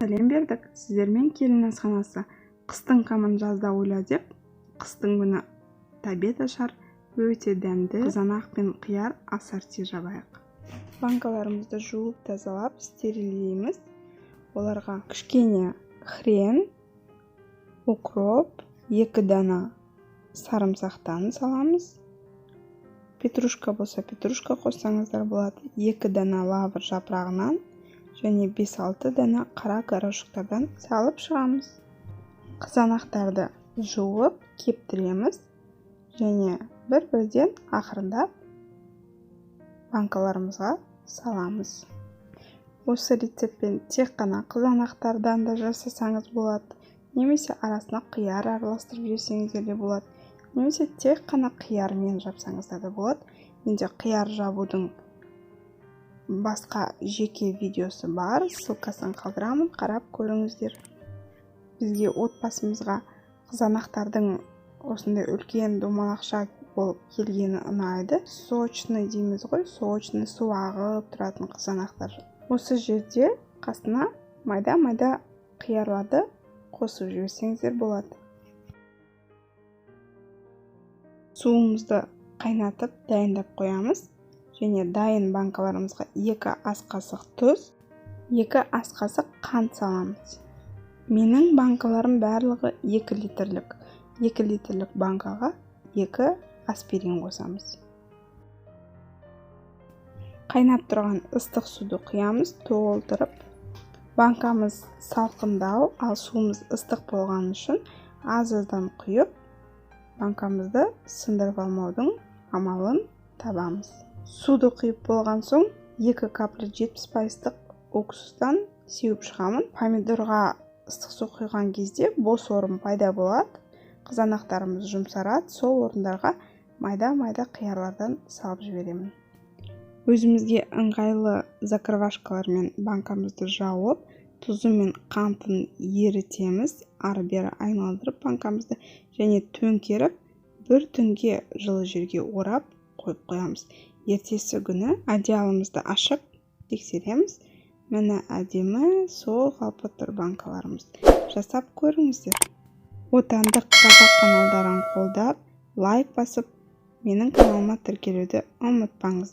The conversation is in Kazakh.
Сәлем бердік! Сіздермен Келін асханасы. Қыстың қамын жазда ойла деп, қыстың күні беташар, өте дәмді қызанақ пен қияр ассорти жабайық. Банкаларымызды жуып, тазалап, стерильдейміз. Оларға кішкене хрен, укроп, 2 дана сарымсақтан саламыз. Петрушка болса, петрушка қоссаңыздар болады. 2 дана лавр жапырағынан және 5-6 дана қара горошектардан салып шығамыз. Қызанақтарды жуып, кептіреміз және бір-бірден ақырындап банкаларымызға саламыз. Осы рецептпен тек қана қызанақтардан да жасасаңыз болады, немесе арасына қияр араластырып жесеңіздер де болады, немесе тек қана қиярмен жапсаңыздар да болады. Менде қияр жабудың басқа жеке видеосы бар, ссылкасын қалдырамын, қарап көріңіздер. Бізге, отбасымызға қызанақтардың осындай үлкен домалақша болып келгені ұнайды. Сочный дейміз ғой, сочный, су ағып тұратын қызанақтар. Осы жерде қасына майда-майда қиярларды қосып жіберсеңіздер болады. Суымызды қайнатып дайындап қоямыз және дайын банкаларымызға 2 ас қасық тұз, 2 ас қасық қант саламыз. Менің банкаларым барлығы 2 литрлік. 2 литрлік банкаға 2 аспирин қосамыз. Қайнап тұрған ыстық суды құямыз толтырып. Банкамыз салқындау, ал суымыз ыстық болған үшін аз-аздан құйып, банкамызды сындырып алмаудың амалын табамыз. Суды құйып болған соң 2 капля 70%-тық уксустан сеуіп шығамын. Помидорға ыстық су құйған кезде бос орын пайда болады. Қызанақтарымыз жұмсарады, сол орындарға майда-майда қиярлардан салып жіберемін. Өзімізге ыңғайлы закрывашкалармен банкамызды жауып, тұзы мен қантын ерітеміз, ары-бері айналдырып банкамызды және төңкеріп, бір түнге жылы жерге орап қойып қоямыз. Ертесі күні одеялымызды ашып тексереміз. Міне, әдемі сол қалпы тұр банкаларымыз. Жасап көріңіздер. Отандық қазақ каналдарын қолдап, лайк басып, менің каналыма тіркелуді ұмытпаңыздар.